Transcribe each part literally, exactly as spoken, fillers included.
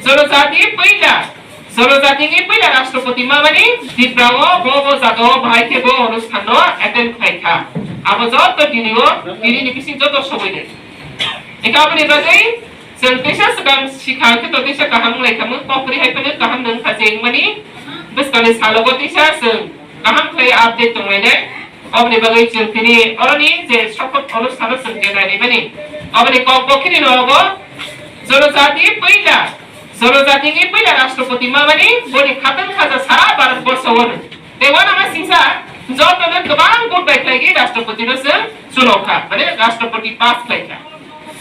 Jonojati puila, jonojati ni puila Rashtrapati mamani Tipra o bo bo jaga o bahai khe bo onusthan no attend khlai kha. Abo joto Delhi o, Delhi ni bising joto sobai de. Eka aboni bagwi chwng teisa swkang sikha khe to teisa kaham lai kha mung kokri hai phano kaham nung kha je mani bwskang ni salo bo teisa chwng kaham khlai update tong lai de. Oboni bagwi chwng tini oroni je sokhot onusthan o chwng je nai mani. Oboni kok bo khini no obo jonojati puila, jonojati ni puila Rashtrapati mamani boni khatang khaja sara Bharat borsho o. Tei uanama singsa jotono kwbang vote bai khlaigwi Rashtrapati no chwng chunokha, mane Rashtrapati pass khlaikha.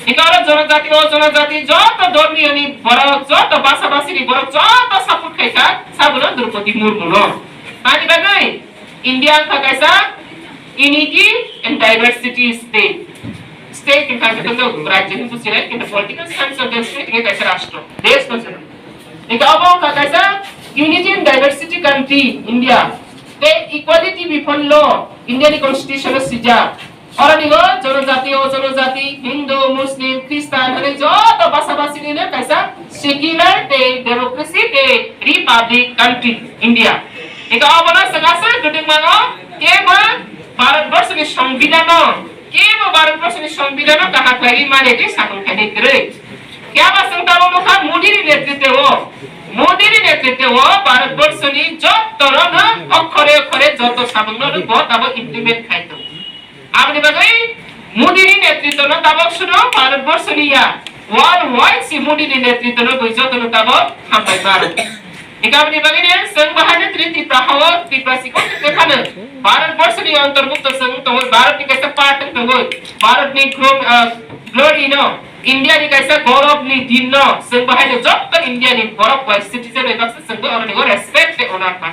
Hingke oro jonojati o jonojati joto dormiyo ni borok, joto basa basi ni borok, joto support khaikha, sabuno Draupadi Murmu no. Ani bagwi India wngkha kaisa unity and diversity state. State wngkha khe to rajyo hinwi bujiya, kintu political science of the state wngkha kaisa rashtra, desh no chwng. Hingke obo wngkha kaisa unity and diversity country India. Tei equality before law India ni constitution o swijak. Oro ni o jonojati, o jonojati, Hindu, Muslim, Christian, hwnwi joto basa basi ni no kaisa secular tei democracy tei republic country India. Hingke obo no chwng aswk kwtwng mano, kebo Bharat borsho ni songbidhan no, kebo Bharat borsho ni songbidhan no kaham khlaiwi mani tei sakong khainai kwrwi. Kebo chwng tabuk nukha Modi ni netritwo o, Modi ni netritwo o Bharat borsho ni joto no no okhore okhore joto samung no bo tabuk implement khai tongo. Aboni bagwi Modi ni netritwo no tabuk suno Bharat borsho ni ya, world wide si Modi ni netritwo no bui joto no tabuk hambai maro. Eka aboni bagwi ne chwng bahai ne tini Tripura hao Tripura sikon te phano Bharat borsho ni antarmukto chwng tongo, Bharat ni kaisa part wng tongo, Bharat ni glo-, ah, glory no, India ni kaisa gorab ni din no, chwng bahai ne joto India ni borok bai citizen bai baksa chwng bo oro ni respect tei honor ma.